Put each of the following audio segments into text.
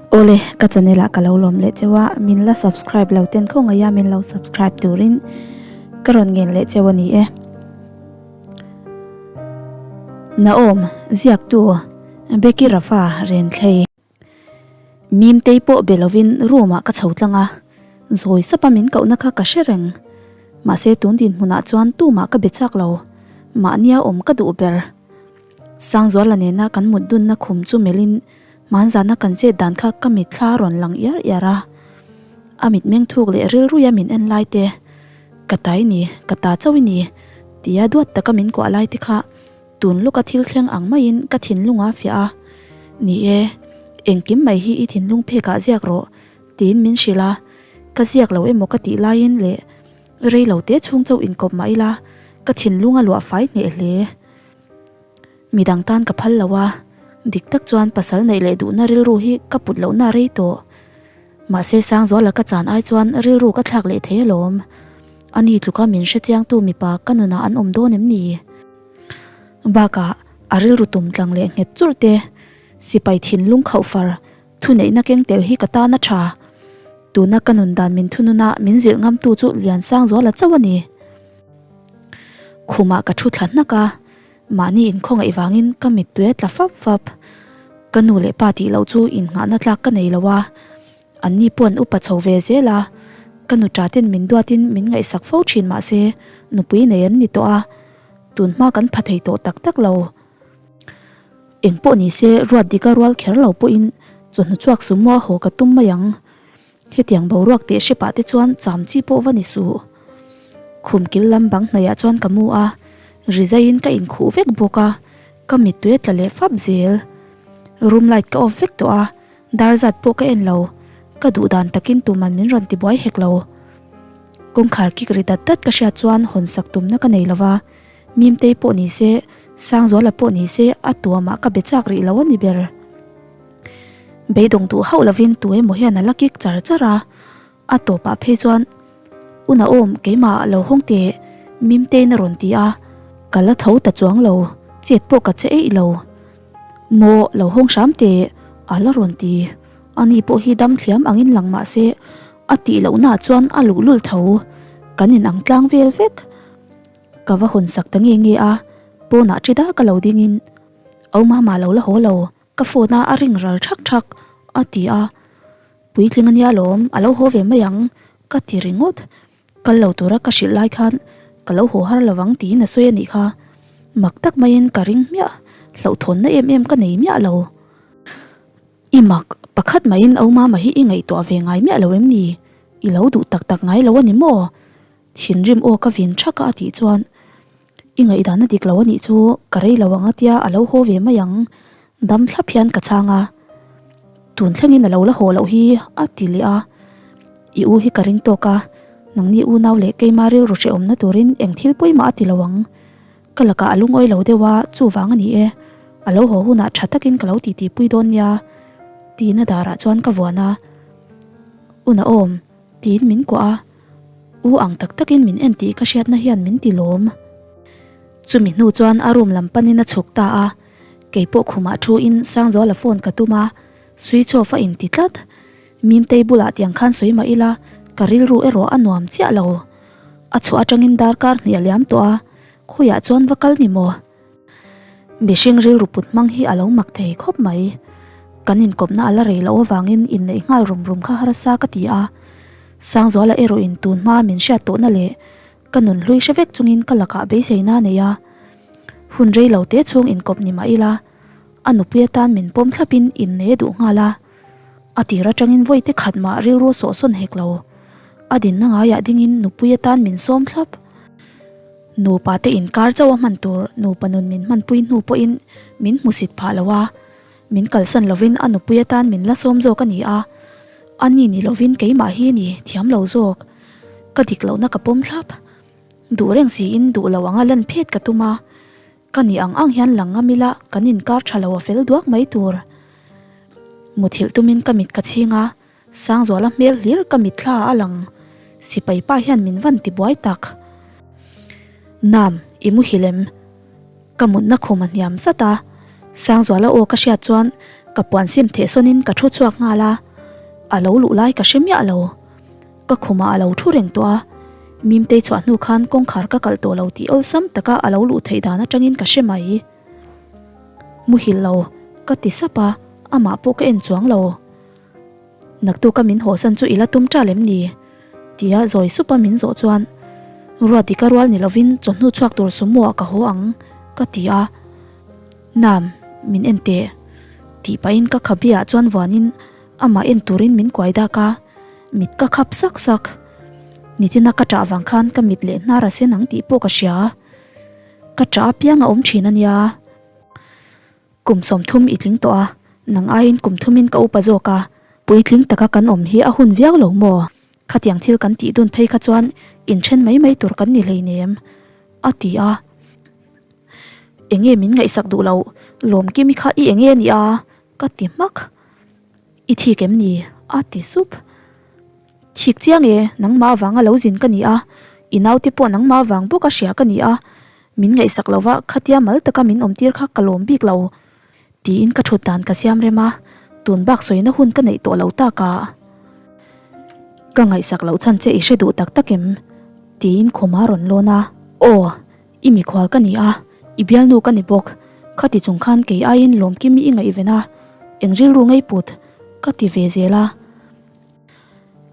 Awle, ka channel ah ka lo lawm leh cheu a, min la subscribe lo ten khawngaih a min lo subscribe turin ka rawn ngen leh cheu a ni e. Naom, ziaktu, Becky Rafa, Renthlei. Mimtei pawh be lovin room ah ka chho tlang a, zawi sapa min kohna kha ka hre reng. Mahse tun dinhmunah chuan tumah ka be chak lo, mahnia awm ka duh ber. Sangzuala nena kan mut dunna khum chu melhin hmanzana kan chet dan kha ka mitthla a rawn lang iar iar a. A mitmeng thuk leh rilruia min en lai te, Ka ta i ni, ka ta chauh i ni, tia duat taka min kuah lai te kha Tun lawka thil thleng ang maiin ka thinlung a fiah a, Ni e, engkim mai hi i thinlung phekah ziak rawh, tiin min hrilh a, ka ziak lo emaw ka tih laiin leh rei lo te chhung chauh inkawp mah ila ka thinlung a luah fai hneh hle. Midang tan ka phal lo a, dik tak chuan pasal neih leh duhna rilru hi ka put lohna a rei tawh. Mahse Sangzuala ka chan ai chuan rilru ka thlak leh thei alawm. Ani tluka min hrechiangtu mipa ka nunah an awm dawn em ni? Bakah a rilru tum tlang leh nghet churh te, sipai thinlung khauh far thuneihna keng tel hi ka tan a tha. Tuna ka nun dan min thununa min zilh ngamtu chu Liansangzuala chauh a ni. Khumah ka thu thla hnak a, mahni inkhawngaih vangin ka mittui a tla fap fap. Ka nu leh pa tih loh chu innghahna tlak ka nei lo a, anni pawh an upa chho ve zel a, ka nu ṭa ten min duatin min ngaihsak fo ṭhin mahse nupui nei an ni tawh a. Tun hma kan pha thei tawh tak tak lo. Eng pawh ni se ruat dika rual kher lo pawhin chawhnu chhuak sumo a haw ka tum mai ang. Hetiang boruak teh hrepah te chuan cham chi pawh va ni suh. Khum kil lam bang hnaihah chuan ka mu a, rizaiin ka inkhuh vek bawk a, ka mittui a tla leh fap zel. Room light ka off vek tawh a, Dar zat pawh ka en lo, ka duh dan takin tuman min rawn tibuai hek lo. Kawngkhar kik ri dat dat ka hriat chuan hawn sak tumna ka nei lova, Mimtei pawh ni se, Sangzuala pawh ni se a tuamah ka be chak rih lo a ni ber. Beidawng duh hauh lovin tu emaw hian a la kik char char a, A tawpah phei chuan, U Naom, keimah lo hawng teh, Mimtein a rawn ti a, ka la tho ta chuang lo, chet pawh ka che eih lo. Maw, lo hawng hram teh, a la rawn ti. Ani pawh hi dam thliam angin lang mah se, a tih lohnaah chuan a luhlul tho. Kan inang tlang vel vek. Ka va hawn sak ta nge nge a, pawnah ṭi dak a lo dingin, Au mama lo la haw lo, Ka phone a a ring ral thak thak a ti a, puitling a nia lawm a lo haw ve mai ang ka ti ringawt. Kal lo tura ka hrilh lai khan ka lo haw har lovang tiin a sawi a nih kha. Mak tak maiin ka ring hmiah, hlauhthawnna em em ka nei miah lo. I mak, pakhat maiin au mama hi i ngaihtuah ve ngai miah lo em ni? I lo duh tak tak ngai lo a ni maw? Thinrim aw ka vin thak a a tih chuan I ngaihdan a dik lo a nih chu ka rei lo ang a tia a lo haw ve mai ang, dam thlap hian ka chhang a. Tun thlengin a lo la haw loh hi a ti leh a. I u hi ka ring tawk a, nangni unau leh keima rilru hrehawmna turin eng thil pawimah a ti lo ang. Ka lakah a lungawi lo deuh a, chuvang a ni e. A lo haw hunah tha takin ka lo titi pui dawn nia tiin a darah chuan ka vuan a. U Naom, tiin min kuah a. U ang tak takin min en tih ka hriatna hian min ti lawm. Chumi hnu chuan a room lam panin a chhuk ta a, keipawh khumah thu in Sangzuala phone ka tum a, switch off a inti tlat. Mimtei bulah tiang khan sawi mah ila ka rilru erawh a nuam chiah lo. A chhuah atangin darkar hnih a liam tawh a, khawiah chuan va kal ni maw? Mihring rilru put hmang hi a lo mak thei khawp mai. Kan inkawpna a la rei loh avangin inneih nghal rum rum kha harsa ka ti a. Sangzuala erawhin tun hmaa min hriat tawhna leh ka nun hlui hre vek chungin ka lakah beiseina a nei a. Hun rei lo te chhung inkawp ni mah ila, a nupui atan min pawm thlapin innei a duh nghal a. A tir atangin vawi te khat mah rilru sawhsawn hek lo. A dinna ngaiah dingin nupui atan min sawm thlap. Nupa te inkar chauh a hman tur nupa nun min hmanpui hnu pawhin min hmusit phah lo a, min kalsan lovin a nupui atan min la sawm zawk a ni a, a ni ni lovin keimah hi ni thiam lo zawk. Ka dik lohna ka pawm thlap. Duh reng siin duh lo anga lan phet ka tum a, ka ni ang ang hian lang ngam ila kan inkar tha lo a fel duak mai tur. Muthilh tumin ka mit ka chhing a, Sangzuala hmel hlir ka mitthla a lang, sipai pa hian min van ti buai tak. Nam, i muhil em? Ka mutna khum a hniam zat a, Sangzuala aw ka hriat chuan. Ka puan sim theh sawnin ka thu chhuak nghal a, a lo luh lai ka hre miah lo. Ka khumah a lo thu reng tawh a, Mimtei chhuah hnu khan kawngkhar ka kalh tawh lo tih awlsam taka a lo luh theih dan atangin ka hre mai. Muhil lo, ka ti sap a, amah pawh ka en chuang lo. Naktuka min hawhsan chu i la tum ṭal em ni? Tia zawi supa min zawh chuan, Ruatdika rual ni lovin chawhnu chhuak tur sumo ah ka haw ang, ka ti a. Nam, min en teh, tih pahin ka khabe ah chuan vuanin amah en turin min kuai dak a, mit ka khap sak sak. Nichina ka ṭah vang khan ka mit leh hnar a sen ang tih pawh ka hria. Ka ṭah apiang a awm ṭhin a nia. Kum 30 i tling tawh a, nang aiin kum thumin ka upa zawk a, puitling taka kan awm hi a hun viau lo maw? Khatiang thil kan tih dun phei kha chuan inthen mai mai tur kan ni hleinem, a ti a. Enge min ngaihsak duh loh, Lawmkimi kha i enge a nih a? ka ti hmak. I thik em ni? a ti sup. Thik chiang e, nangmah avanga lo zin ka ni a, i naute pawh nangmah avang bawk a hria ka ni a, Min ngaihsak lo va, khatia mal taka min awmtir kha ka lawm bik lo, tiin ka thut dan ka siam rem a, tun bak sawina hun ka neih tawh lo tak a. Ka ngaihsak loh chhan che i hre duh tak tak em? tiin khuma rawn lawn a. Aw, i mikhual ka ni a, i bialnu ka ni bawk, khati chung khan kei aiin lawmkimi i ngaihven a, eng rilru ngei put, ka ti ve zel a.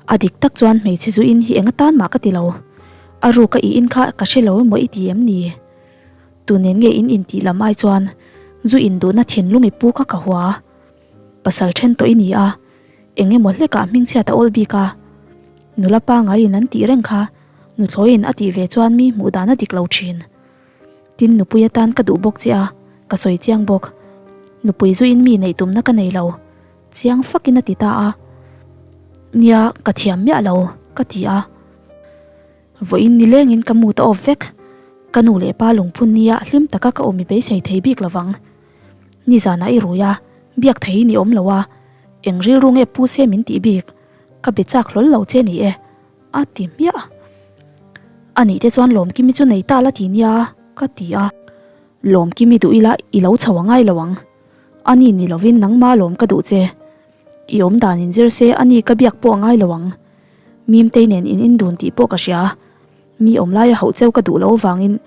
A dik tak chuan hmeichhe zu in hi eng atan mah ka ti lo. A ruk a i in kha ka hre lo emaw i ti em ni? Tu nen nge in intih lam ai chuan zu in duhna thinlung i pu kha ka hua. Pasal then tawh i ni a, eng emaw hlekah hmingchhiat a awl bik a. Nula pangaiin an tih reng kha nuthlawiin a tih ve chuan mi hmuh dan a dik lo thin. Tin nupui atan ka duh bawk che a, ka sawi chiang bawk. Nupui zu in mi neih tumna ka nei lo. Chiang fakin a ti ta a. Nia, ka thiam miah lo, ka ti a. Vawiin nilengin ka mut a awp vek. Ka nu leh pa lungphun nia hlim taka ka awm i beisei thei bik lovang. Nizanah i rui a, biak thei in i awm lo a. Eng rilru nge pu se min tih bik? Ka be chak hlawl lo che ni e, a ti hmiah. Anih te chuan Lawmkimi chu nei ta la ti nia, ka ti a. Lawmkimi duh ila i lo chho a ngai lo ang. A ni ni lovin nangma lawm ka duh che. I awm dan in zir se a ni ka biak pawh a ngai lo ang. Mimtei nen in indun tih pawh ka hria. Mi awm laia hauh cheu ka duh lo avangin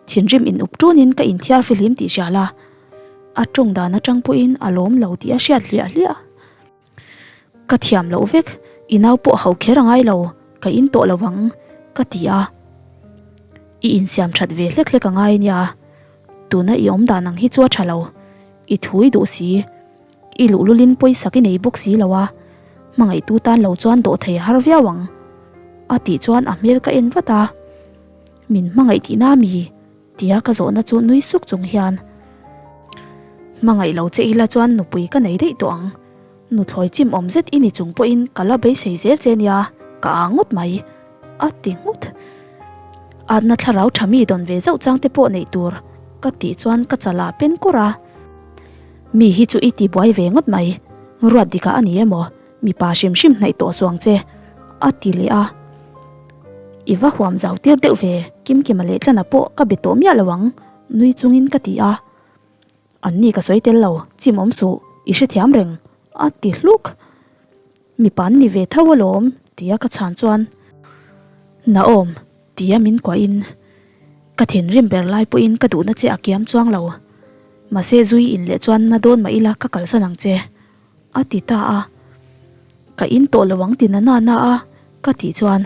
thinrim in up tunin ka inthiar fihlim tih hria la. A tawng dan atang pawhin a lawm lo tih a hriat hliah hliah. Ka thiam loh vek, i nau pawh hauh kher a ngai lo, ka in tawh lo vang, ka ti a. I insiam that ve hlek hlek a ngai nia, tuna i awm dan ang hi chu a tha lo, i thu i duh si, i luhlulin pawisak i nei bawk si lo a, hmangaihtu tan lo chuan dawh thei a har viau ang, a tih chuan a hmel ka en vat a, Min hmangaih tihna mi? Tia ka zawhna chu nui suk chung hian, Hmangaih lo che ila chuan nupui ka nei daih tawh ang. Nuthlawi chim awm zet i ni chung pawhin ka la beisei zel che nia, ka aa ngawt mai, a ti nghut. Atna thlarau tha mi dawn ve zauh chang te pawh neih tur ka tih chuan ka chal ah pen kur a. Mi hi chu i ti buai ve ngawt mai, ruat dikah a ni emaw? Mipa hrim hrim hnaih tawh suang che, a ti leh a. I va huam zau tir deuh ve, Kimkima leh Tlana pawh ka be tawh miah lo ang, nui chungin ka ti a. An ni ka sawi tel lo, chim awm suh, i hrethiam reng, a ti hluk. Mipa an ni ve tho alawm, tia ka chhan chuan, Naawm, tia min kuahin, ka thinrim ber lai pawhin ka duhna che a kiam chuang lo. Mahse zui in leh chuan na dawn mah ila ka kalsan ang che. A ti ta a, Ka in tawh lo ang ti na na na a, ka tih chuan,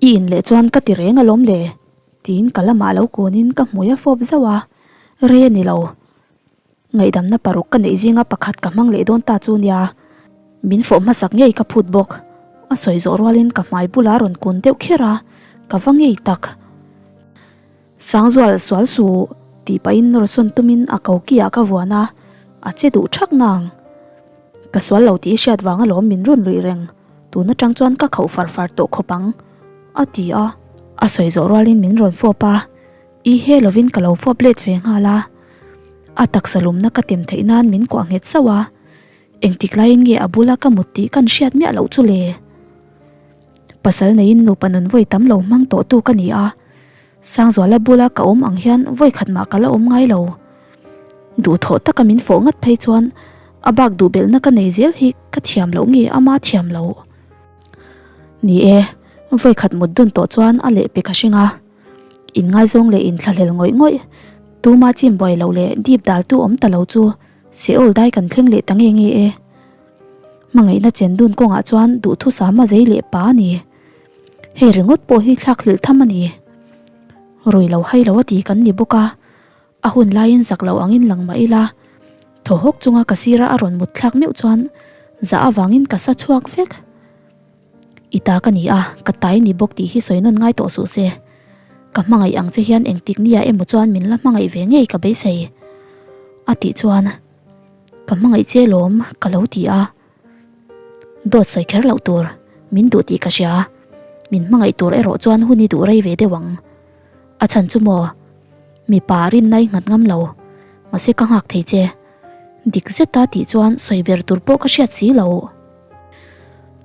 I in leh chuan ka ti reng alawm le, tiin ka lamah lo kunin ka hmui a fawp zauh a, rei a ni lo. Ngaihdamna paruk ka neih zinga pakhat ka hmang leh dawn ta chu nia, min fawh hmasak ngei ka phut bawk. A sawi zawh rualin ka hmai bulah a rawn kun deuh kher a, ka va ngei tak. Sangzual sual suh tih pahin nawr sawn tumin a koki ah ka vuan a, a che duh thak nang. Ka sual lo tih i hriat vang alawm min rawn luih reng, tun atang chuan ka khauh far far tawh khawp ang, a ti a. A sawi zawh rualin min rawn fawp a, i he lovin ka lo fawp let ve nghal a. A taksa lumna ka tem theih nan min kuah nghet sauh a, engtik laiin nge a bula ka mut tih kan hriat miah loh chu le. Pasal neiin nupa nun vawi tam lo hmang tawh tu ka ni a, Sangzuala bula ka awm ang hian vawi khat mah ka la awm ngai lo. Duhthawh taka min fawh ngat phei chuan A bak duh belhna ka nei zel hi ka thiam loh nge ama thiam loh? Ni e, vawi khat mut dun tawh chuan a leh pe ka hring a. Inngaizawng leh inthlahlel ngawih ngawih, tuma chim buai loh leh dip daltu awm ta lo chu Seoul dai kan thleng leh ta nge nge e. Hmangaihna chen dun kawngah chuan duhthusam a zei leh pa a ni. Hei ringawt pawh hi thlak hlelh tham a ni. Rui lo hai lo a ti kan ni bawk a, a hun laiin zak lo angin lang mah ila, thaw hawk chunga ka sira a rawn mut thlak meuh chuan zah avangin ka sa chhuak vek. I ta ka ni a, ka tai ni bawk tih hi sawi nawn ngai tawh suh se. Ka hmangaih ang che hian engtik nia emaw chuan min la hmangaih ve ngei ka beisei. A tih chuan, Ka hmangaih che lawm ka lo ti a. Dawt sawi kher loh tur, min duh tih ka hria. Min hmangaih tur erawh chuan hun i duh rei ve deuh ang. A chhan chu maw? Mipa rinna i nghat ngam lo, mahse ka nghak thei che. Dik zeta tih chuan sawi ber tur pawh ka hriat si lo.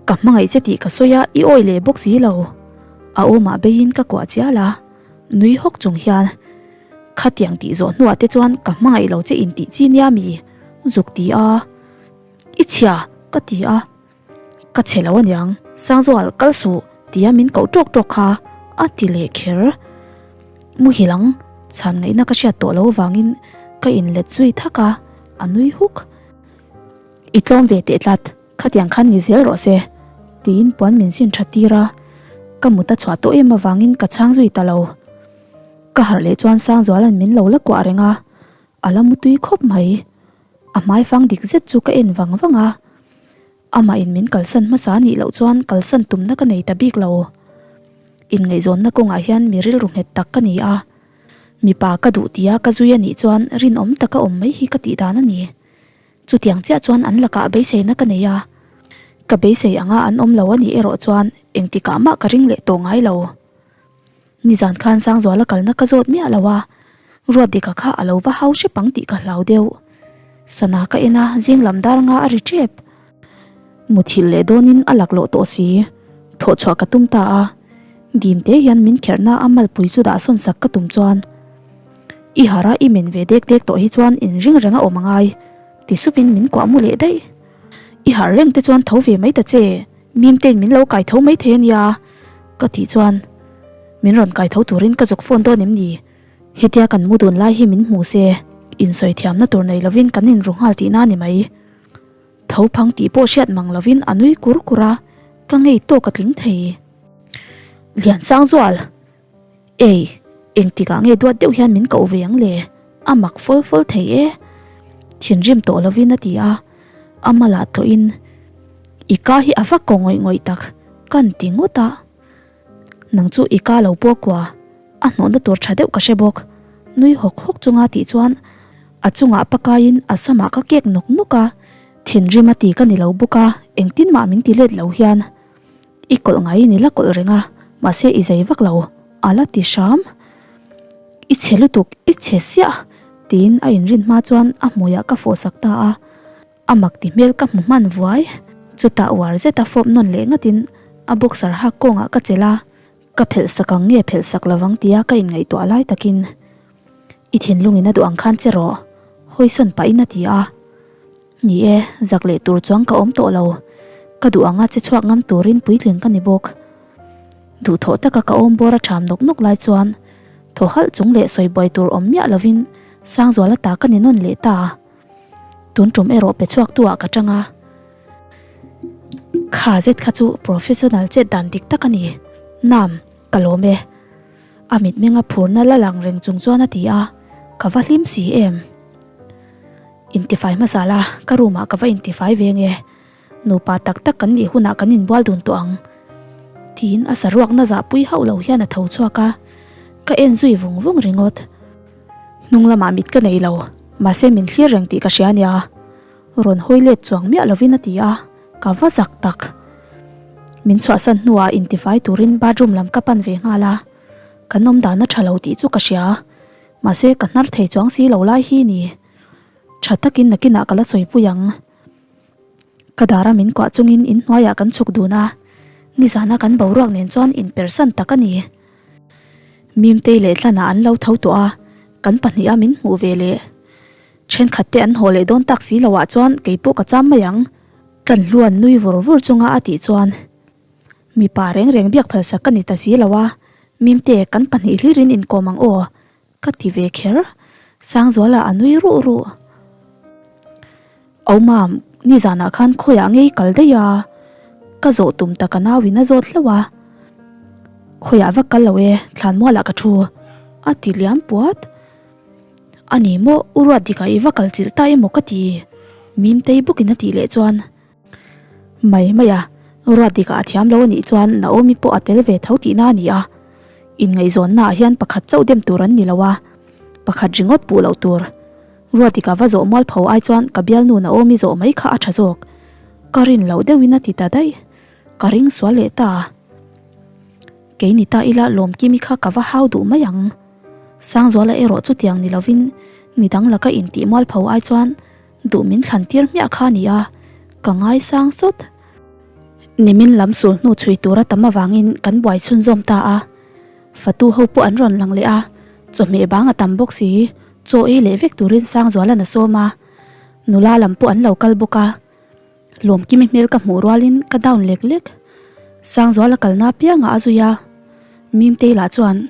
Ka hmangaih che tih ka sawi a, i awi leh bawk si lo. A awmah beiin ka kuah chial a, nui hawk chung hian, Khatiang tih zawh hnuah te chuan ka hmangaih lo che intih chi nia mi? Zuk ti a. I chhia! ka ti a. Ka chhe lo aniang, Sangzual kal suh tia min koh tawk tawk kha a ti leh kher. Muhil ang, chhan ngaihna ka hriat tawh lo vangin ka inlet zui thak a, a nui huk. I tlawm ve teh tlat, khatiang khan ni zel rawh se, tiin puan min zin tha tir a, ka mut a chhuah tawh em avangin ka chhang zui ta lo. Ka harh leh chuan Sangzuala'n min lo la kuah reng a, a la mutui khawp mai. A hmaifang dik zet chu ka en vang vang a, amah in min kalsan hmasa nih loh chuan kalsan tumna ka nei ta bik lo. Inngaihzawnna kawngah hian mi rilru nghet tak ka ni a, mipa ka duh tia ka zui a nih chuan rinawm taka awm mai hi ka tih dan a ni. Chutiang chiah chuan an lakah beiseina ka nei a, ka beisei anga an awm lo a nih erawh chuan engtikah mah ka ring leh tawh ngai lo. Nizan khan Sangzuala kalna ka zawt miah lo a, Ruatdika kha a lo va hau hrep ang tih ka hlau deuh. Sana ka en a, zing lam dar nga a ri tep. Muthilh leh dawnin a laklawh tawh si, thawhchhuah ka tum ta a, dim te hian min kherhna a malpui chu dah sawn sak ka tum chuan, I harh a i men ve dek dek tawh hi chuan inring reng a awm angai, ti supin min kuah mu leh daih. I harh reng te chuan tho ve mai ta che, Mimtein min lo kai tho mai thei a nia, ka tih chuan min rawn kai tho turin ka zuk phone dawn em ni? Hetia kan mu dun lai hi min hmu se, insawi thiamna tur nei lovin kan inru nghal tihna a ni mai. Tho phang tih pawh hriat mang lovin a nui kur kur a, ka ngei tawk a tling thei. Liansangzual! Ei, engtikah nge duat deuh hian min koh ve ang le? A mak fawl fawl thei e. Thinrim tawh lovin a ti a, a malah tlawhin, I ka hi a va kaw ngawih ngawih tak, kan ti ngawt a. Nang chu i ka lo pawh kua, a hnawhna tur tha deuh ka hre bawk, nui hawk hawk chunga tih chuan a chungah pakaiin a samah ka kek nawk nawk a, thinrim a ti ka ni lo bawk a, engtin mah min ti let lo hian. I kawlh ngaiin i la kawlh reng a, mahse i zei vak lo, a la ti hram. I chhe lutuk, i chhe siah, tiin a inrin hma chuan a hmuiah ka fawhsak ta a. A mak ti hmel ka hmu hman vuai. Chutah uar zeta fawp nawn leh ngatin a boxer hak kawngah ka chelh a, ka phelh sak ang nge phelh sak lovang tia ka inngaihtuah lai takin i thinlungin a duh ang khan che rawh, hawisawn pahin a ti a. Ni e, zak leh tur chuang ka awm tawh lo. Ka duh anga che chhuak ngam turin puitling ka ni bawk. Duhthawh taka ka awm bawr a ṭham nawk nawk lai chuan thaw halh chung leh sawi buai tur awm miah lovin Sangzuala ta ka ni nawn leh ta. Tun ṭum erawh pe chhuak tu ah ka ṭang a. Kha zet kha chu professional chet dan dik tak a ni. Nam, ka lawm e. A mitmenga phurna la lang reng chung chuan a ti a, ka va hlim si em. Intifai hmasa la, ka room ah ka va intifai ve nge. Nupa tak tak kan nih hunah kan inbual dun tawh ang. Tiin a saruakna zahpui hauh lo hian a tho chhuak a, ka en zui vung vung ringawt. Hnung lamah mit ka nei lo, mahse min thlir reng tih ka hria nia. Rawn hawi let chuang miah lovin a ti a, ka va zak tak. Min chhuahsan hnuah intifai turin bathroom lam ka pan ve nghal a, kan awmdan a tha lo tih chu ka hria. Mahse ka hnar thei chuang si lo lai hi ni. Tha takin nakinah ka la sawipui ang. Ka dara min kuah chungin in hnuaiah kan chhuk dun a, nizana kan boruak nen chuan inpersan tak a ni. Mimtei leh Tlanah an lo tho tawh a, kan pahniha min hmuh ve leh. Thenkhat te an haw leh dawn tak si loh ah chuan kei pawh ka cham mai ang. Kan hluan nui vur vur chunga a tih chuan mipa reng reng biak phalsak ka ni ta si lo a, Mimte kan pahnih hlirin inkawm ang aw ka ti ve kher. Sangzuala a nui ruh ruh. Au mam, nizanah khan khawiah ngei kal daih a, ka zawh tum ta ka nauin a zawt hlauh a. Khawiah va kal lo e, thlanmualah ka thu, a ti liam puat. A ni maw, u ruat dikah i va kal chilh ta emaw ka ti, Mimtei bawkin a tih leh chuan. Mai mai a, ruat dikah a thiam lo a nih chuan Naomi pawh a tel ve tho tihna a ni a. Inngaihzawnna ah hian pakhat chauh dem tur an ni lo a, pakhat ringawt puh loh tur. Ruat dikah va zawh mual pho ai chuan ka bialnu Naomi zawh mai kha a tha zawk. Ka rin loh deuhin a ti ta daih. Ka ring sual leh ta. Kei ni ta ila Lawmkimi kha ka va hau duh mai ang. Sangzuala erawh chutiang ni lovin midang laka intih mual pho ai chuan Duh min thlan tir hmiah kha a ni a, ka ngaisang sawt. Nimin lam sul hnu chhui tura tam avangin kan buai chhunzawm ta a, fatu ho pawh an rawn lang leh a, chawhmeh bang a tam bawk si, chaw ei leh vek turin Sangzualan a sawm a, nula lam pawh an lo kal bawk a, Lawmkimi hmel ka hmuh rualin ka down lek lek. Sangzuala kalna apiangah a zui a, Mimtei lah chuan,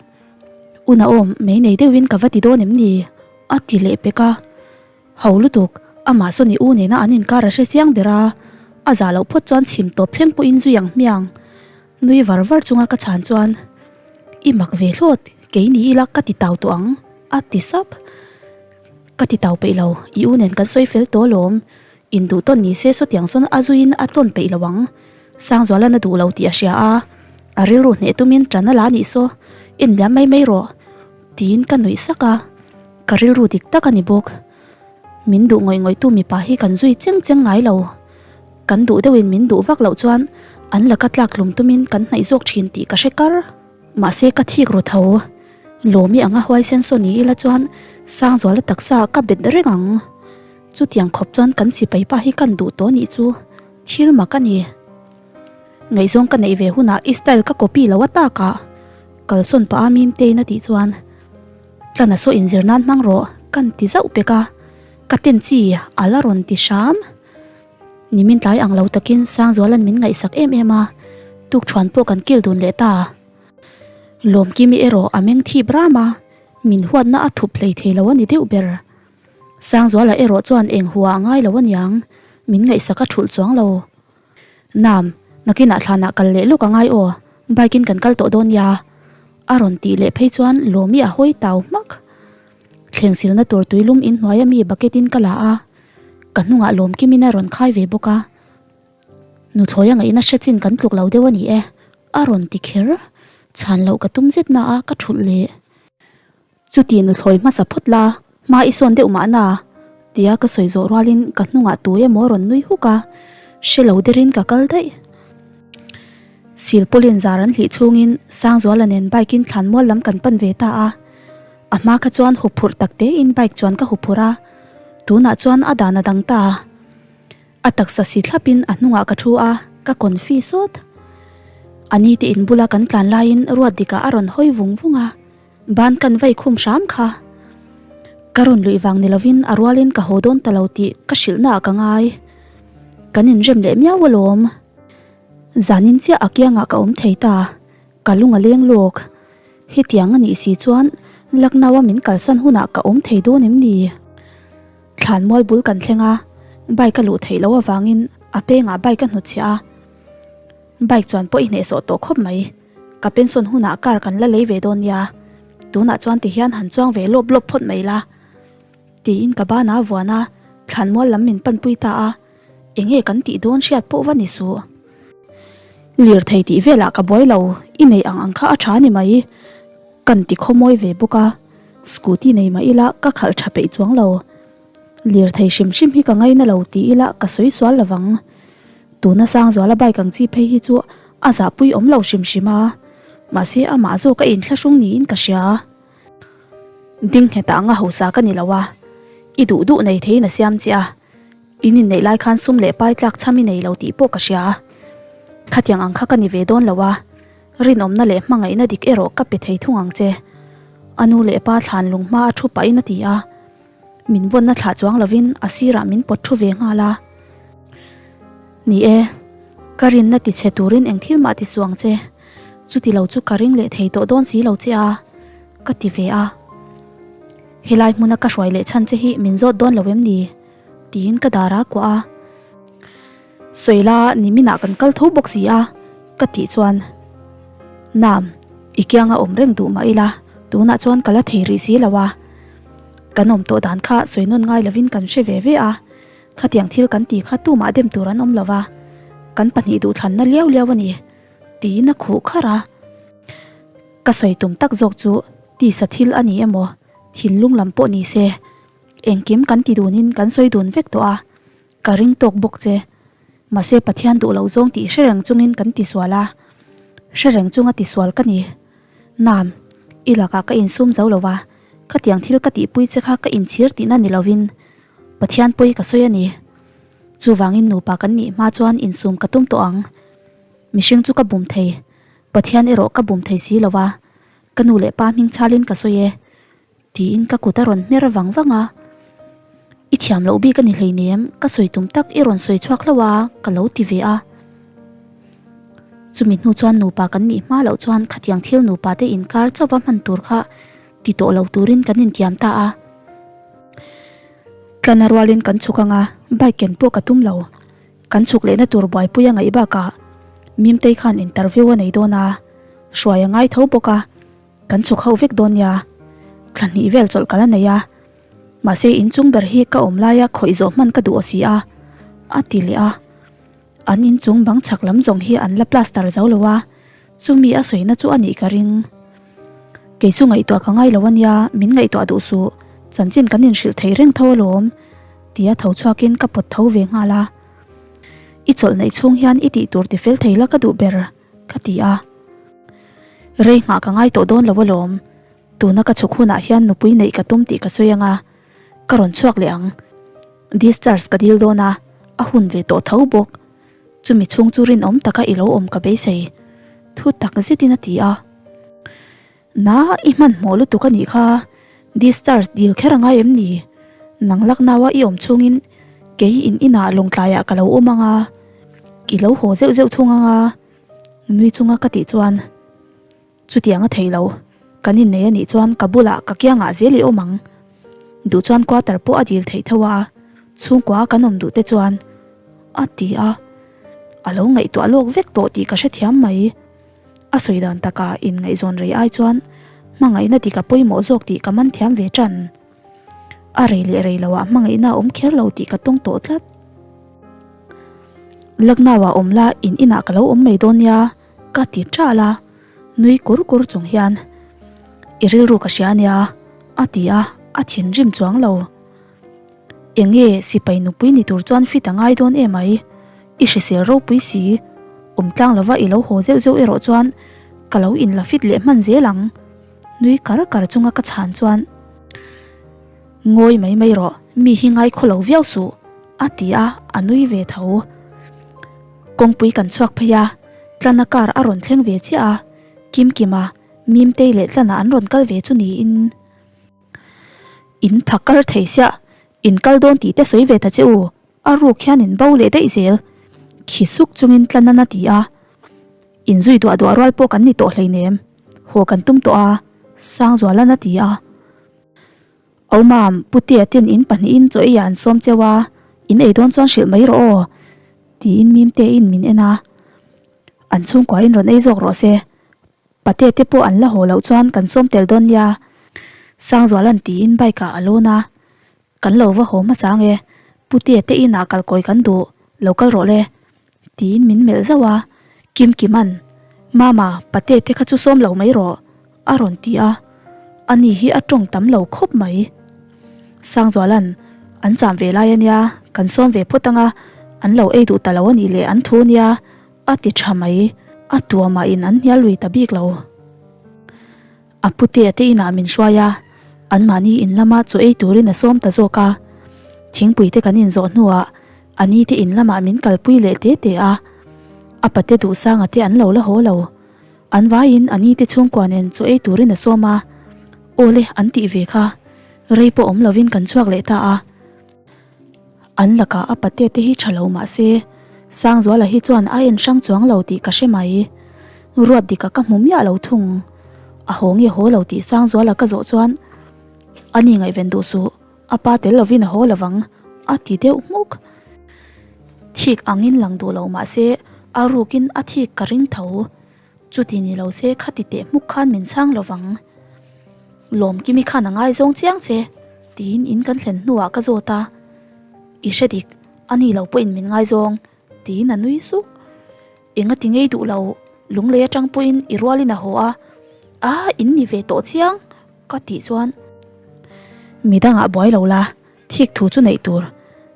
U Naom, mei nei deuhin ka va ti dawn em ni? a ti leh pek a. Ho lutuk, amah sawn i u nena an inkar a hre chiang ber a, a zah loh phawt chuan chhim tawp thleng pawhin zui ang hmiang. Nui var var chunga ka chhan chuan, I mak ve hlawt, kei ni ila ka ti tau tawh ang, a ti sap. Ka ti tau peih lo, i u nen kan sawi fel tawh alawm, induh tawn ni se sawtiang sawn a zuiin a tawn peih lo ang. Sangzualan a duh lo tih a hria a, a rilru hneh tumin ṭan a la nih saw, inliam mai mai rawh, tiin ka nuih sak a. Ka rilru dik tak a ni bawk. Min duh ngawih ngawihtu mipa hi kan zui cheng cheng ngai lo. Kan duh deuhin min duh vak loh chuan an laka tlak hlum tumin kan hnaih zawk thin tih ka hre kar. Mahse ka thik ru tho. Lawmi anga huaisen saw ni ila chuan Sangzuala taksa ah ka bet reng ang. Chutiang khawp chuan kan sipai pa hi kan duh tawh nih chu thil mak a ni. Ngaihzawng ka neih ve hunah i style ka copy lo a takah kalsawn pah a Mimtein a tih chuan. Tlana saw inzir nan hmang rawh kan ti zauh pek a, ka ten chi a la rawn ti hram. Nimin tlai ang lo takin Sangzuala'n min ngaihsak em em a, tukṭhuan pawh kan kil dun leh ta. Lawmkimi erawh a meng thip ram a, min huatna a thup hlei thei lo a ni deuh ber. Sangzuala erawh chuan eng hua a ngai lo aniang, min ngaihsak a thulh chuang lo. Nam, nakinah thlanah kal leh lawk a ngai aw, bike in kan kal tawh dawn nia. A rawn tih leh phei chuan Lawmi a hawi tau hmak. Thleng silna tur tuilum in hnuaia mi bucket in ka la a, ka hnungah Lawmkimin a rawn khai ve bawk a. Nuthlawi a ngaihna hre chin kan tluk lo deuh a ni e, a rawn ti kher. Chhan loh ka tum zet na a ka thulh leh. Chuti nuthlawi hmasa phawt la, hma i sawn deuh mahna? tia ka sawi zawh rualin ka hnungah tu emaw a rawn nui huk a, hre lo derin ka kal daih. Silpaulin zar an hlih chhungin Sangzuala nen bike in thlanmual lam kan pan ve ta a, a hma kha chuan huphurh tak tein bike chuan ka huphurh a, tunah chuan a dan a dang ta. A taksa si thlapin a hnungah ka thu a, ka confi sawt. A ni te in bula kan tlan laiin Ruatdika a rawn hawi vung vung a. Ban kan vai khum hram kha. Ka rawn luih vang ni lovin a rualin ka haw dawn ta lo tih ka hrilhna ah ka ngai. Kan inrem leh miau alawm. Zanin chiah a kiangah ka awm thei ta, ka lung a leng lawk. Hetiang a nih si chuan Lucknow a min kalsan hunah ka awm thei dawn em ni? Thlanmual bul kan thleng a, bike a luh theih loh avangin a pengah bike a hnutchhiah a. Bike chuan pawh i hnehsawh tawh khawp mai. Ka pension hunah car kan la lei ve dawn nia, tunah chuan tihian han chuang ve lawp lawp phawt mai la. Tiin ka banah a vuan a, thlanmual lam min panpui ta a, enge kan tih dawn hriat pawh va ni suh. Lirthei tih velah ka buai lo, i nei ang ang kha a tha ni mai. Kan ti khawmawi ve bawk a, scooty nei mah ila ka khalh tha peih chuang lo. Lirthei hrim hrim hi ka ngaina lo ti ila ka sawi sual lovang. Tuna Sangzuala bike ang chi phei hi chu a zahpui awm lo hrim hrim a, mahse amah zawk a inthlahrung niin ka hria. Ding nghet ah anga hausa ka ni lo a, i duh duh nei theiin a siam che a, in inneih lai khan sum leh pai tlak chham i nei lo tih pawh ka hria. Khatiang ang kha ka ni ve dawn lo a, rinawmna leh hmangaihna dik erawh ka pe thei thung ang che. A nu leh pa thlan lung hma a thu pahin a ti a. Min vawnna thlah chuang lovin a sirah min pawt thu ve nghal a. Ni e, ka rinna ti chhe turin eng thil mah ti suh ang che. Chuti lo chu ka ring leh thei tawh dawn si lo che a, ka ti ve a. Helai hmuna ka hruai leh chhan che hi min zawt dawn lo em ni? Tiin ka dar a kuah a. Sawila niminah kan kal tho bawk si a, ka tih chuan, Nam, i kianga awm reng duh mah ila, tunah chuan ka la thei rih si lo a. Kan awm tawh dan kha sawi nawn ngai lovin kan hre ve ve a, khatiang thil kan ti kha tumah dem tur an awm lo va, kan pahnih duhthlanna liau liau a ni, tiin a khuh kharh a. Ka sawi tum tak zawk chu tisa thil a ni emaw, thinlung lam pawh ni se, engkim kan ti dunin kan sawi dun vek tawh a. Ka ring tawk bawk che. Mahse Pathian duh loh zawng tih hre reng chungin kan tisual a, hre reng chunga tisual ka ni. Nam, i lakah ka insum zo lo a, khatiang thil ka tihpui che kha ka inchhir tihna ni lovin Pathian pawi ka sawi a ni. Chuvangin nupa kan nih hma chuan insum ka tum tawh ang. Mihring chu ka bum thei, Pathian erawh ka bum thei si lo a, ka nu leh pa hming chhalin ka sawi e. Tiin ka kut a rawn hmer vang vang a, I thiam loh bik a ni hleinem, ka sawi tum tak i rawn sawi chhuak hlauh a, ka lo ti ve a. Chumi hnu chuan nupa kan nih hma loh chuan khatiang thil nupa te inkar chauh va hman tur kha ti tawh lo turin kan intiam ta a. Tlana rualin kan chhuk ang a, bike ken pawh ka tum lo. Kan chhuk lehna tur buaipui a ngaih bakah Mimtei khan interview a nei dawn a, hruai a ngai tho bawk a. Kan chhuk ho vek dawn nia, thla hnih vel chawlh ka la nei a, mahse inchung ber hi ka awm laia khawih zawh hman ka duh aw si a, a ti leh a. An inchung bang chhak lam zawng hi an la plaster zo lo a, chumi a sawina chu a nih ka ring. Kei chu ngaihtuah ka ngai lo a nia, min ngaihtuah duh suh, chanchin kan inhrilh thei reng tho alawm, tia tho chhuakin ka pawt tho ve nghal a. I chawlh neih chhung hian i tih tur tifel thei la ka duh ber. Ka ti a. Rei nghah ka ngai tawh dawn lo alawm. Tuna ka chhuk hunah hian nupui neih ka tum tih ka sawi anga, ka rawn chhuak leh ang. Discharge ka dil dawn a, a hun ve tawh tho bawk. Chumi chhung chu rinawm taka i lo awm ka beisei. Thu tak zetin a ti a. Na, i hmanhmawh lutuk a nih kha, discharge dil kher a ngai em ni? Nang lak naua i awm chhungin kei in inah lawngtlaiah ka lo awm ang a, i lo haw zeuh zeuh thung ang a, nui chunga ka tih chuan chutiang a thei lo, kan innei a nih chuan ka bulah ka kiangah zel i awm ang. Duh chuan quarter pawh a dil theih tho a, chhungkua kan awm duh te chuan a ti a, a lo ngaihtuah lawk vek tawh tih ka hrethiam mai. A sawi dan takah inngaihzawn rei ai chuan hmangaihna dik a pawimawh zawk tih ka man thiam ve tan. A rei leh rei loah hmangaihna a awm kher lo tih ka tawng tawh tlat. Lucknow-ah awm la in inah ka lo awm mai dawn nia ka ti ṭal a, nui kur kur chung hian I rilru ka hria ania a ti a, a thinrim chuang lo. Eng nge sipai nupui ni tur chuan fit a ngai dawn em ai? I hrisel ropui si. Awm tlang lova i lo haw zeuh zeuh erawh chuan ka lo inla fit leh hman zel ang. Nui kar kar chunga ka chhan chuan Ngawi mai mai rawh, mi hi ngai khaw lo viau suh, a ti a, a nui ve tho. Kawngpui kan chhuak phei a, Tlana car a rawn thleng ve chiah a, Kimkima, Mimtei leh Tlana an rawn kal ve chu niin. In phakar thei siah, in kal dawn tih te sawi ve ta che u, a ruk hian in bo leh daih zel. Khi suk chungin tlan a ti a, in zui duah duah rual pawh kan ni tawh hleinem, haw kan tum tawh a, Sangzualan a ti a. Au mam, Putea ten in pahnihin chaw ei ah an sawm cheu a, in ei dawn chuan hrilh mai rawh aw, tiin Mimtein min en a. An chhungkuain rawn ei zawk rawh se, Pate te pawh an la haw loh chuan kan sawm tel dawn nia, Sangzuala'n tiin bike ah a lawn a, Kan lo va haw hmasa ang e, Putea te inah kalkawi kan duh, lo kal rawh le, tiin min melh zauh a, Kimkima'n, Mama, Pate te kha chu sawm lo mai rawh, a rawn ti a, ani hi a tawng tam lo khawp mai. Sangzuala'n, An cham ve lai a nia, kan sawm ve phawt ang a, an lo ei duh ta lo a nih leh an thu nia, A ti tha mai, a tuamah in an hnial lui ta bik lo. A putea te inah min hruai a, anmahni in lama chaw ei turin a sawm ta zawk a. Thingpui te kan inzawh hnuah a ni te in lamah min kalpui leh te te a. A pate duhsanga te an lo la haw lo. An vaiin a ni te chhungkua nen chaw ei turin a sawm a, Awle an tih ve kha. Rei pawh awm lovin kan chhuak leh ta a. An lakah a pate te hi tha lo mah se, Sangzuala hi chuan a en hrang chuang lo tih ka hre mai. Ruat dika ka hmu miah lo thung. A haw nge haw lo tih Sangzuala ka zawh chuan, A ni ngaihven duh suh, a pa tel lovin a haw lovang, a ti deuh hmuk. Thik angin lang duh lo mah se, a rukin a thik ka ring tho. Chuti ni lo se khati teh hmuk khan min chhang lo vang. Lawmkimi khan a ngaizawng chiang che, tiin in kan thlen hnuah ka zawt a. I hre dik, a ni lo pawhin min ngaizawng, tiin a nui suk. Enga ti ngei duh lo, lunglei atang pawhin i rualin a haw a, a in ni ve tawh chiang, ka tih chuan. Midangah buai lo la, Thik thu chu neih tur,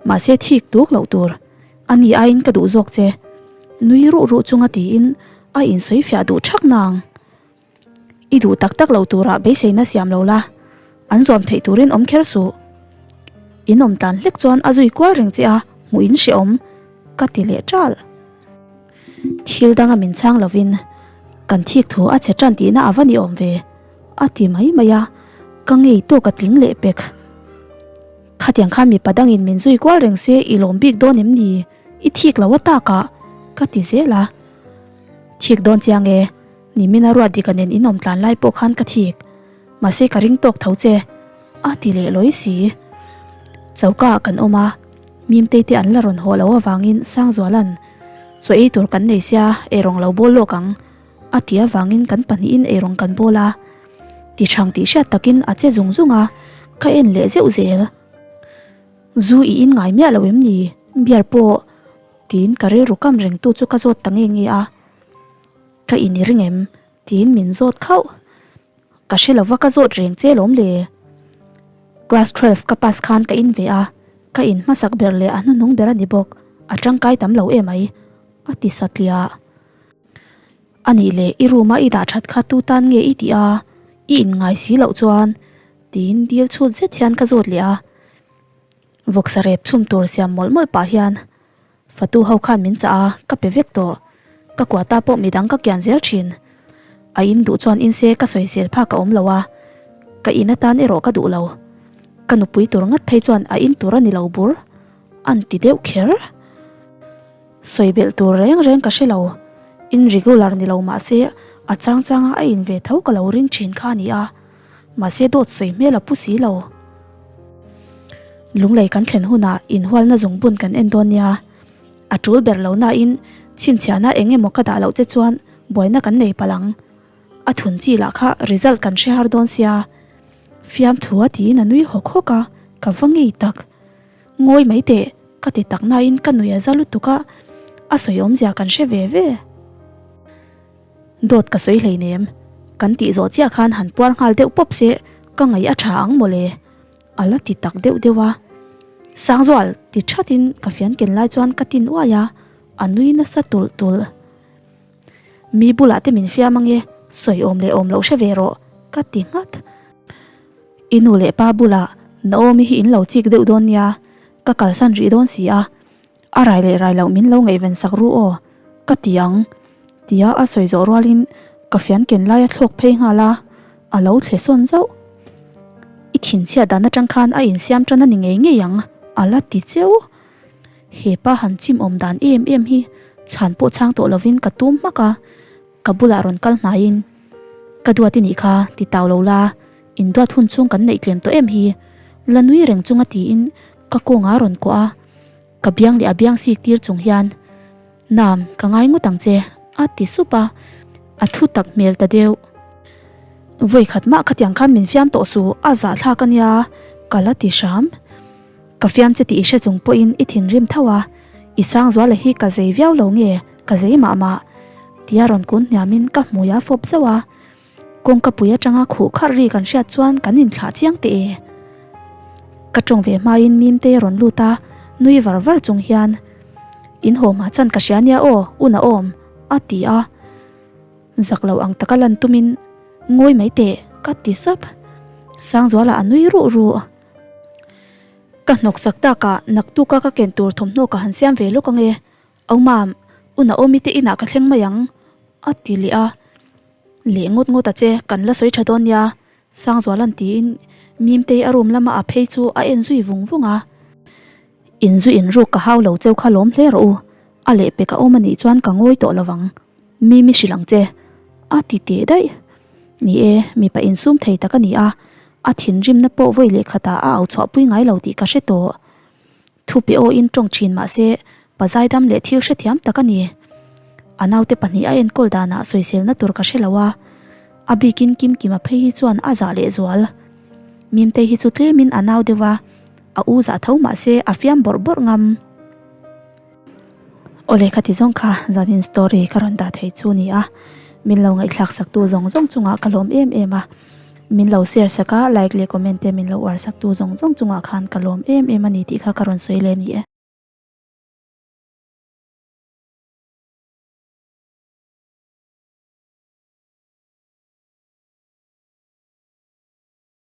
mahse thik tuk loh tur. A ni aiin ka duh zawk che. Nui ruh ruh chunga tiin a insawi fiah duh thak nang. I duh tak tak lo turah beiseina siam lo la, an zuam theih turin awm kher suh. In awm tlan hlek chuan a zui kual reng che a, hmuh in hrehawm, ka ti leh ṭalh. Thil danga min chhang lovin kan thik thu a chhe ṭan tihna a va ni awm ve, a ti mai mai a, ka ngei tawk a tling leh pek. Khatiang khan mipa dangin min zui kual reng se i lawm bik dawn em ni? I thik lo a takah, ka ti zel a. Thik dawn chiang e, nimina ruat dika nen in awm tlan lai pawh khan ka thik. Mahse ka ring tawk tho che, a ti leh lawi si. Choka ah kan awm a, Mimtei te an la rawn haw lo avangin Sangzuala'n, Chaw ei tur kan nei sia, eirawng lo bawl lawk ang, a ti avangin kan pahnihin eirawng kan bawl a. Ti thang tih hriat takin a che zung zung a, ka en leh zeuh zel. Zu i in ngai miah lo em ni? Beer pawh, tiin ka rilru kam rengtu chu ka zawt ta nge nge a. Ka in i ring em? Tiin min zawt khauh. Ka hre lova ka zawt reng che lawm le. Class 12 ka pass khan ka in ve a, ka in hmasak ber leh a hnuhnung ber a ni bawk, a tangkai tam lo emai, a ti satliah. A nih leh i room a i dah that kha tu tan nge i tih a, i in ngai si loh chuan, tiin dil chhut zet hian ka zawt leh a. Vawksa rep chhum tur siam mawlh mawlh pah hian Fatu ho khan min chah a, ka pe vek tawh. Ka kuata pawh midang ka kian zel thin. A in duh chuan in se ka sawisel phak a awm lo a, ka in atan erawh ka duh lo. Ka nupui tur ngat phei chuan a in tur a ni lo bur, an ti deuh kher. Sawi belh tur reng reng ka hre lo. In regular ni lo mah se a chang changa a in ve tho ka lo ring thin kha a ni a. Mahse dawt sawi hmel a pu si lo. Lunglei kan thlen hunah inhualna zungbun kan en dawn nia. A tul ber lo nain chhinchhiahna eng emaw ka dah loh che chuan buaina kan nei palh ang. A thun chi lah kha result kan hre har dawn sia. Fiamthu a tiin a nui hawk hawk a, ka va ngei tak. Ngawi mai teh, ka ti tak nain ka nui a za lutuk a, a sawi awmzia kan hre ve ve. Dawt ka sawi hleinem, kan tih zawh chiah khan han puar nghal deuh pawp se ka ngaih a tha ang mawle, a la ti tak deuh deuh a. Sangzual ti thatin ka fian ken lai chuan ka tin uai a, a nui nasa tulh tulh. Mi bulah te min fiam ange, sawi awm leh awm loh hre ve rawh, ka ti nghat. I nu leh pa bulah Naomi hi in lo chik deuh dawn nia, ka kalsan rih dawn si a, A rai leh rai loh min lo ngaihven sak ru aw, ka ti ang, tia a sawi zawh rualin ka fian ken lai a thlawk phei nghal a, a lo thle sawn zauh. I thinchhiat dan atang khan a insiam tan a ni ngei ngei ang, a la ti cheu. He pa han chim awm dan em em hi chhan pawh chhang tawh lovin ka tum hmak a, ka bulah rawn kal hnaiin, Ka duat i nih kha, ti tau lo la, induat hun chhung kan neih tlem tawh em hi, la nui reng chunga tiin ka kawngah a rawn kuah a. Ka biang leh a biang sik tir chung hian, Nam, ka ngai ngawt ang che, a ti sup a, a thu tak hmel ta deuh. Vawi khat mah khatiang khan min fiam tawh suh, a zahthlak a nia, ka la ti hram. Ka fiam che tih i hre chung pawhin i thinrim tho a, i Sangzuala hi ka zei viau lo nge, ka zei mah mah, tia rawn kun hniamin ka hmui a fawp zauh a. Kawngka pui atanga khuh kharh ri kan hriat chuan kan inthlah chiang teh e. Ka tawng ve hmain Mimte a rawn lut a, nui var var chung hian, In haw hma chan ka hria nia aw, un a awm, a ti a. Zak lo ang taka lan tumin, Ngawi mai teh, ka ti sap. Sangzuala a nui ruh ruh. Ka hnawksak takah naktuka ka ken tur thawmhnaw ka han siam ve lawk ange, Au mam, u Naomi te inah ka thleng mai ang, a ti leh a. Leh ngawt ngawt a che, kan la sawi tha dawn nia, Sangzuala'n tiin Mimtei a room lama a phei chu a en zui vung vung a. In zu in ruk ka hau lo cheu kha lawm hle rawh u, a lehpek a awm a nih chuan ka ngawi tawh lo vang. Mimi hrilh ang che. A ti teh daih. Ni e, mipa insum thei tak a ni a, a thinrimna pawh vawi leh khatah a au chhuahpui ngai lo tih ka hre tawh. Thupe awin tawng thin mah se, pa zaidam leh thil hrethiam tak a ni. A naute pahnih a enkawl danah sawiselna tur ka hre lo a, a bikin Kimkima phei hi chuan a zah leh zual. Mimtei hi chu tlemin a nau deuh a, a u zah tho mah se a fiam bawrh bawrh ngam. Awle khati zawng kha zanin story ka rawn dah thei chu ni a, min lo ngaihthlak sak tu zawng zawng chungah ka lawm em em a, min lo share sak a like leh comment te min lo uar sak tu zawng zawng chungah khan ka lawm em em a ni tih kha ka rawn sawi leh a ni e.